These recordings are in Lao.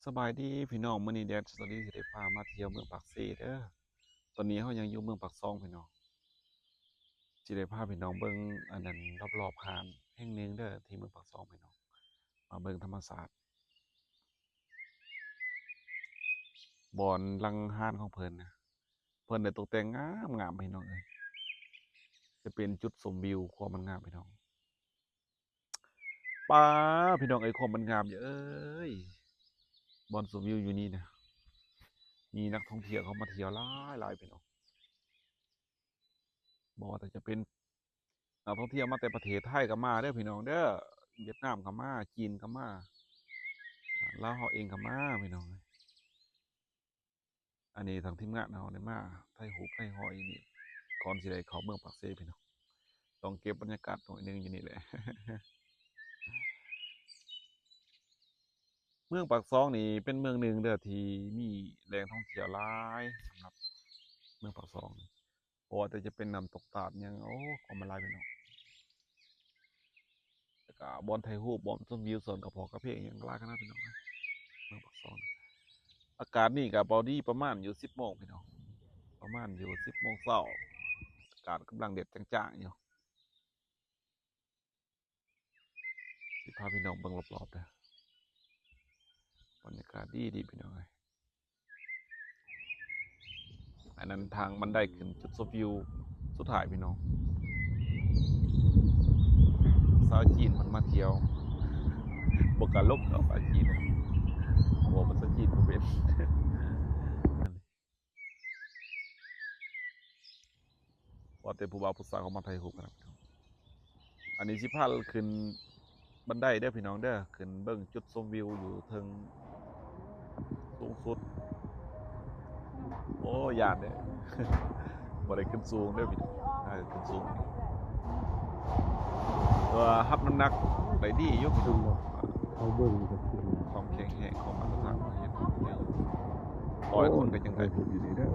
ສະບາຍດີພີ່ນ້ອງ, ມື້ນີ້ແດນສະຕໍຣີຊິໄດ້ພາມາທ່ຽວເມືອງປາກເຊເດີ. ຕອນນີ້ເຮົາຍັງຢູ່ເມືອງປາກຊ່ອງພີ່ນ້ອງ, ຊິໄດ້ພາພີ່ນ້ອງເບິ່ງອັນນັ້ນ ລອບໆຮ້ານແຫ່ງໜຶ່ງເດີ ທີ່ເມືອງປາກຊ່ອງພີ່ນ້ອງ. ມາເບິ່ງທຳມະຊາດ ບ່ອນຫຼັງຮ້ານຂອງເພິ່ນນະ, ເພິ່ນໄດ້ຕົກແຕ່ງງາມໆ ພີ່ນ້ອງເອີຍ. ຈະເປັນຈຸດຊົມວິວ ຄວາມມັນງາມພີ່ນ້ອງ. ປາ ພີ່ນ້ອງເອີຍ ຄວາມມັນງາມເອີຍ. ບ່ອນຊົມວິວຢູ່ນີ້ນະ ມີນັກທ່ອງທ່ຽວເຂົ້າມາທ່ຽວຫຼາຍໆ ພີ່ນ້ອງ. ບໍ່ວ່າແຕ່ຈະເປັນນັກທ່ອງທ່ຽວມາແຕ່ປະເທດໄທກໍມາເດີພີ່ນ້ອງເດີ, ຫວຽດນາມກໍມາ, ຈີນກໍມາ, ລາວເຮົາເອງກໍມາພີ່ນ້ອງເອີຍ. ອັນນີ້ທາງທີມງານເຮົາໄດ້ມາຖ່າຍຮູບຖ່າຍຮອຍຢູ່ນີ້ ກ່ອນຊິໄດ້ເຂົ້າເມືອງປາກເຊພີ່ນ້ອງ. ຕ້ອງເກັບບັນຍາກາດໜ້ອຍໜຶ່ງຢູ່ນີ້ແຫຼະ. ເມືອງປາກຊ່ອງນີ້ເປັນເມືອງໜຶ່ງເດີ ທີ່ມີແຫຼ່ງທ່ອງທ່ຽວຫຼາຍສຳລັບເມືອງປາກຊ່ອງນີ້. ບໍ່ວ່າແຕ່ຈະເປັນນ້ຳຕົກຕາດຫຍັງ ໂອ້ ຄວາມມັນຫຼາຍພີ່ນ້ອງ. ແລ້ວກະບ່ອນຖ່າຍຮູບ ບ່ອນຊົມວິວ ສວນກະເພາະກາເຟຫຍັງຫຼາຍຂະໜາດພີ່ນ້ອງເອີຍ. ເມືອງປາກຊ່ອງ ອາກາດນີ້ກະພໍດີ ປະມານຢູ່ສິບໂມງພີ່ນ້ອງ, ປະມານຢູ່ສິບໂມງເຊົ້າ, ອາກາດກຳລັງແດດຈ້າງໆຢູ່. ຊິພາພີ່ນ້ອງເບິ່ງລອບໆເດີ, ບັນຍາກາດດີໆ ພີ່ນ້ອງເອີຍ. ອັນນັ້ນທາງບັນໄດຂຶ້ນຈຸດຊົມວິວສຸດທ້າຍພີ່ນ້ອງ. ຊາວຈີນເພິ່ນມາທ່ຽວ ບໍ່ກະລົບເນາະ ຊາວຈີນ ເວົ້າພາສາຈີນບໍ່ເປັນ. ວ່າແຕ່ຜູ້ບ່າວຜູ້ສາວເຂົາມາຖ່າຍຮູບກັນນະ. ອັນນີ້ຊິພາຂຶ້ນບັນໄດເດີພີ່ນ້ອງເດີ, ຂຶ້ນເບິ່ງຈຸດຊົມວິວຢູ່ເທິງສູງສຸດ. ໂອ້ ຢ້ານເດີ, ບໍ່ໄດ້ຂຶ້ນສູງເດີພີ່ນ້ອງ, ຖ້າຂຶ້ນສູງ ແຕ່ວ່າຮັບນ້ຳໜັກໄດ້ດີຢູ່ພີ່ນ້ອງ. ເຮົາເບິ່ງກໍຄືຄວາມແຂງແຮງຂອງມາດຕະຖານຂອງເຮັດ ຮ້ອຍຄົນກໍຍັງໄດ້ຢູ່ນີ້ເດີ.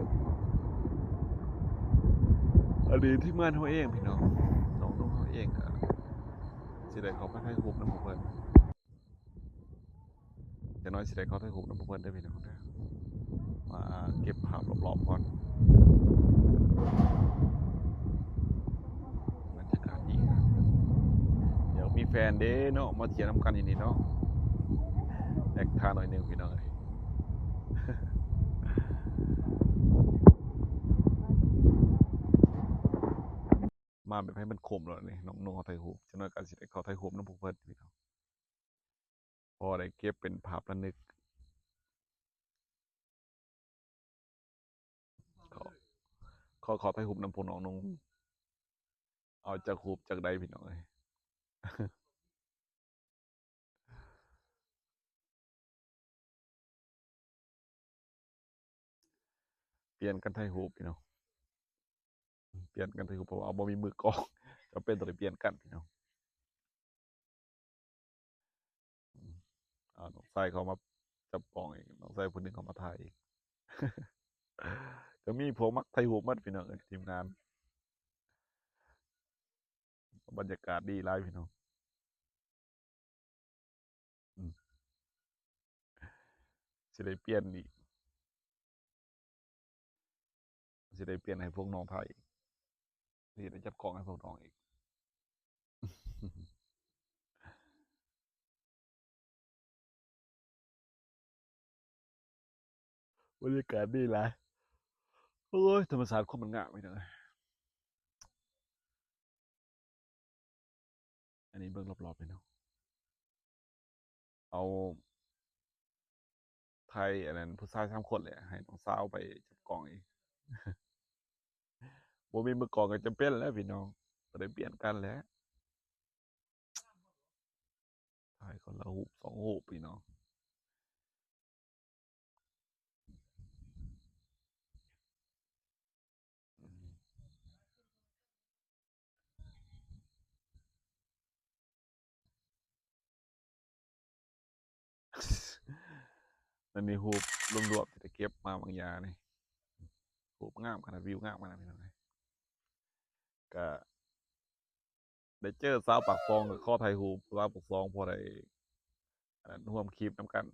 ອັນນີ້ທີມງານເຮົາເອງພີ່ນ້ອງ, ນ້ອງໆເຮົາເອງກໍຊິໄດ້ເຂົ້າໄປຖ່າຍຮູບນຳພວກເພິ່ນ. ຈັກໜ້ອຍຊິໄດ້ເຂົ້າຖ່າຍຮູບນຳພວກເພິ່ນເດີພີ່ນ້ອງເດີ. ມາເກັບພາບລອບໆກ່ອນ. ບັນຍາກາດດີຄັກ, ຢາກມີແຟນເດ້ເນາະ ມາທ່ຽວນຳກັນຢູ່ນີ້ເນາະ. ແອັກທ່າໜ້ອຍໜຶ່ງພີ່ນ້ອງເອີຍ. ມາແບບໃຫ້ມັນຄົມແລ້ວນີ້ ນ້ອງໆເຮົາຖ່າຍຮູບ, ຈັກໜ້ອຍກໍຊິໄດ້ເຂົ້າຖ່າຍຮູບນຳພວກເພິ່ນພີ່ນ້ອງ. ພໍໄດ້ເກັບເປັນພາບລະນຶກ. ຂໍ ຂໍ ຂໍຖ່າຍຮູບນຳພວກນ້ອງໆ. ເອົາຈັກຮູບຈັກໃດພີ່ນ້ອງເອີຍ. ປ່ຽນກັນຖ່າຍຮູບພີ່ນ້ອງ, ປ່ຽນກັນຖ່າຍຮູບ ເພາະວ່າບໍ່ມີມືກ້ອງ, ຈຳເປັນຕ້ອງໄດ້ປ່ຽນກັນພີ່ນ້ອງ. ອາ ນ້ອງຊາຍເຂົາມາຈັບກ້ອງອີກ, ນ້ອງຊາຍຜູ້ໜຶ່ງເຂົາມາຖ່າຍອີກ. ກໍມີພວກມັກຖ່າຍຮູບໝົດພີ່ນ້ອງເອີຍ ທີມງານ. ບັນຍາກາດດີຫຼາຍພີ່ນ້ອງ. ອືມ ຊິໄດ້ປ່ຽນອີກ, ຊິໄດ້ປ່ຽນໃຫ້ພວກນ້ອງຖ່າຍອີກ, ຊິໄດ້ຈັບກ້ອງໃຫ້ພວກນ້ອງອີກ. ບັນຍາກາດດີຫຼາຍ. ໂອ້ຍ ທຳມະຊາດຄວາມມັນງາມພີ່ນ້ອງເອີຍ. ອັນນີ້ເບິ່ງລອບໆ ພີ່ນ້ອງ. ເອົາ ຖ່າຍອັນນັ້ນ ຜູ້ຊາຍສາມຄົນແຫຼະ ໃຫ້ນ້ອງສາວໄປຈັບກ້ອງອີກ. ບໍ່ມີມືກ້ອງກໍຈຳເປັນແຫຼະພີ່ນ້ອງ, ກໍໄດ້ປ່ຽນກັນແຫຼະ. ຖ່າຍຄົນລະຮູບສອງຮູບພີ່ນ້ອງ. ອັນນີ້ຮູບລວມໆ ທີ່ໄດ້ເກັບມາບາງຢ່າງນີ້, ຮູບງາມຂະໜາດ, ວິວງາມຂະໜາດ ພີ່ນ້ອງເອີຍ. ກະໄດ້ເຈີສາວປາກຊ່ອງ ກໍຂໍຖ່າຍຮູບສາວປາກຊ່ອງ ພໍໄດ້ ອັນນັ້ນ ຮ່ວມຄລິບນຳກັນ.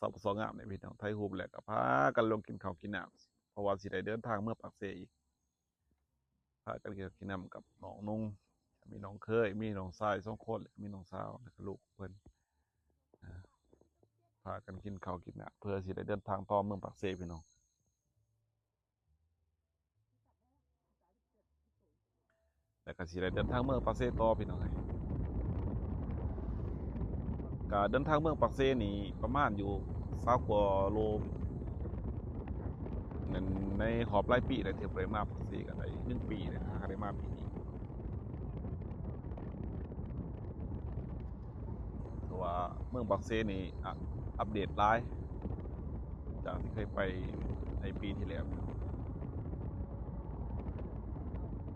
ສອບປະຊ ງາມເດ້ພີ່ນ້ອງ. ຖ່າຍຮູບແລ້ວກໍພາກັນລົງກິນເຂົ້າກິນນ້ຳ ເພາະວ່າຊິໄດ້ເດີນທາງເມືອງປາກເຊອີກ. ພາກັນກິນເຂົ້າກິນນ້ຳກັບນ້ອງນຸ່ງ ມີນ້ອງເຄີຍ ມີນ້ອງຊາຍສອງຄົນ ແລະ ມີນ້ອງສາວ ແລະ ກໍລູກເພິ່ນ ອາ ພາກັນກິນເຂົ້າກິນນ້ຳ ເພື່ອຊິໄດ້ເດີນທາງຕໍ່ເມືອງປາກເຊພີ່ນ້ອງ. ແລ້ວກໍຊິໄດ້ເດີນທາງເມືອງປາກເຊຕໍ່ພີ່ນ້ອງເອີຍ. ກະເດີນທາງເມືອງປາກເຊນີ້ປະມານຢູ່ຊາວກວ່າໂລ. ແມ່ນໃນຮອບຫຼາຍປີແລ້ວທີ່ບໍ່ໄດ້ມາປາກເຊ ກໍໄດ້ໜຶ່ງປີແລ້ວ ຫາກໍໄດ້ມາປີນີ້. ເພາະວ່າເມືອງປາກເຊນີ້ ອະ ອັບເດດຫຼາຍ ຈາກທີ່ເຄີຍໄປໃນປີທີ່ແລ້ວ.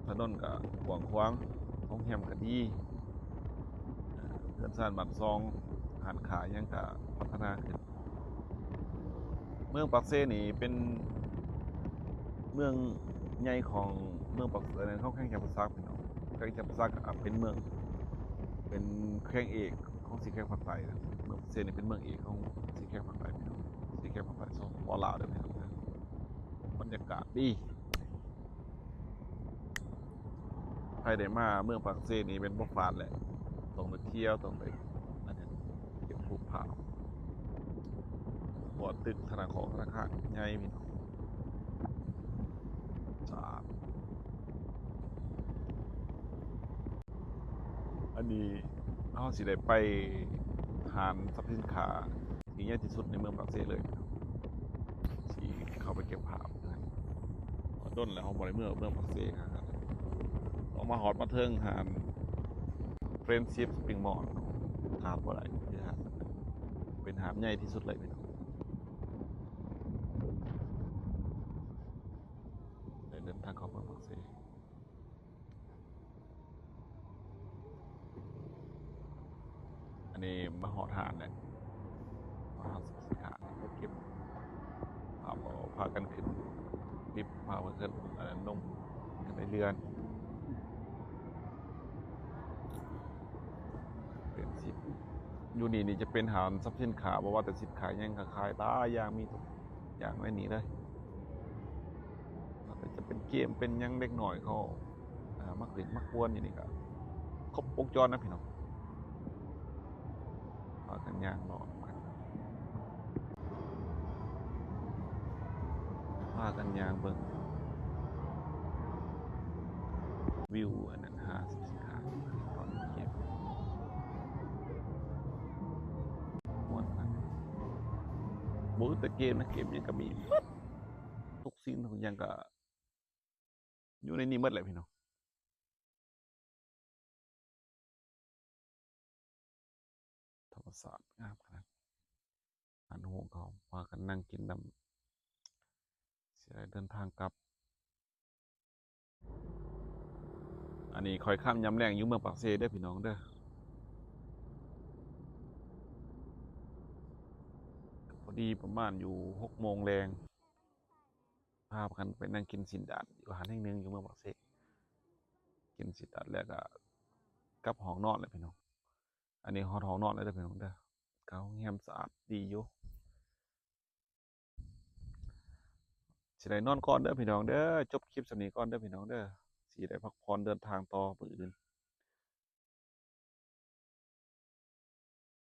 ຖະໜົນກໍກວ້າງຂວາງ, ໂຮງແຮມກໍດີ, ເຮືອນຊານບ້ານຊ່ອງ, ຮ້ານຄ້າຫຍັງກໍພັດທະນາຂຶ້ນ. ເມືອງປາກເຊນີ້ເປັນເມືອງໃຫຍ່ຂອງເມືອງປາກ ຂອງແຂວງຈຳປາສັກພີ່ນ້ອງ. ແຂວງຈຳປາສັກກໍເປັນເມືອງ ເປັນແຂວງເອກຂອງສີ່ແຂວງພາກໃຕ້. ເມືອງປາກເຊນີ້ເປັນເມືອງເອກຂອງສີ່ແຂວງພາກໃຕ້ພີ່ນ້ອງ, ສີ່ແຂວງພາກໃຕ້ ສປປ ລາວເດີພີ່ນ້ອງເດີ. ບັນຍາກາດດີ. ໃຜໄດ້ມາເມືອງປາກເຊນີ້ແມ່ນບໍ່ພາດແຫຼະ, ຕ້ອງໄດ້ທ່ຽວ ຕ້ອງໄດ້ອັນນັ້ນ ເກັບຮູບພາບ. ເພາະວ່າຕຶກທະນາຄອນ ທະນາຄານໃຫຍ່ພີ່ນ້ອງ, ສະອາດ. ອັນນີ້ເຮົາຊິໄດ້ໄປຮ້ານສັບສິນຄ້າທີ່ໃຫຍ່ທີ່ສຸດໃນເມືອງປາກເຊເລີຍ, ຊິເຂົ້າໄປເກັບພາບ. ດົນແລ້ວເຮົາບໍ່ໄດ້ເມືອເມືອງປາກເຊ. ອອກມາຮອດມາເຖິງຮ້ານ Friendship Shopping Mall ຂາດບໍ່ໄດ້, ຄືຮ້ານ ເປັນຮ້ານໃຫຍ່ທີ່ສຸດເລີຍພີ່ນ້ອງ. ໄດ້ເດີນທາງເຂົ້າເມືອງປາກເຊ. ອັນນີ້ມາຮອດຮ້ານແລ້ວ, ມາຮອດສິນຄ້າ ເກັບພາບ ເອົາ ພາກັນຂຶ້ນລິບ ພາກັນຂຶ້ນ ອັນນັ້ນ ລົງກັນໄດ້ເລື່ອນ. ເປັນສິບ ຢູ່ນີ້ນີ້ຈະເປັນຮ້ານສັບສິນຄ້າ, ບໍ່ວ່າແຕ່ສິນຄ້າຫຍັງກໍຂາຍຫຼາຍຢ່າງ, ມີທຸກຢ່າງໃນນີ້ເລີຍ. ແລ້ວກໍຈະເປັນເກມເປັນຫຍັງ ເດັກນ້ອຍເຂົາ ອ່າ ມັກຫຼິ້ນມັກມ່ວນຢູ່ນີ້ກໍຄົບວົງຈອນນະພີ່ນ້ອງ. ພາກັນຍ່າງເລາະນຳກັນ, ພາກັນຍ່າງເບິ່ງວິວອັນນັ້ນ ຫ້າສິບສິນຄ້າ ຕອນເກັບ ມ່ວນຂະໜາດ. ບໍ່ແຕ່ເກມນະ, ເກມຫຍັງກໍມີໝົດ, ທຸກສິ່ງທຸກຢ່າງກໍ ຢູ່ໃນນີ້ໝົດແຫຼະພີ່ນ້ອງ. ທຳມະຊາດງາມຂະໜາດ. ຮ້ານໂຮງເຂົາພາກັນນັ່ງກິນນ້ຳ ຊິໄດ້ເດີນທາງກັບ. ອັນນີ້ຂ້ອຍຂ້າມຍາມແລງຢູ່ເມືອງປາກເຊເດີພີ່ນ້ອງເດີ. ພໍດີປະມານຢູ່ຫົກໂມງແລງ. ພາກັນໄປນັ່ງກິນຊີ້ນດາດຢູ່ຮ້ານແຫ່ງໜຶ່ງຢູ່ເມືອງປາກເຊ. ກິນຊີ້ນດາດແລ້ວກໍກັບຫ້ອງນອນແລ້ວພີ່ນ້ອງ. ອັນນີ້ຮອດຫ້ອງນອນແລ້ວເດີພີ່ນ້ອງເດີ. ກໍໂຮງແຮມສະອາດດີຢູ່. ຊິໄດ້ນອນກ່ອນເດີພີ່ນ້ອງເດີ. ຈົບຄລິບສ່ຳນີ້ກ່ອນເດີພີ່ນ້ອງເດີ. ຊິໄດ້ພັກຜ່ອນເດີນທາງຕໍ່ມື້ອື່ນ.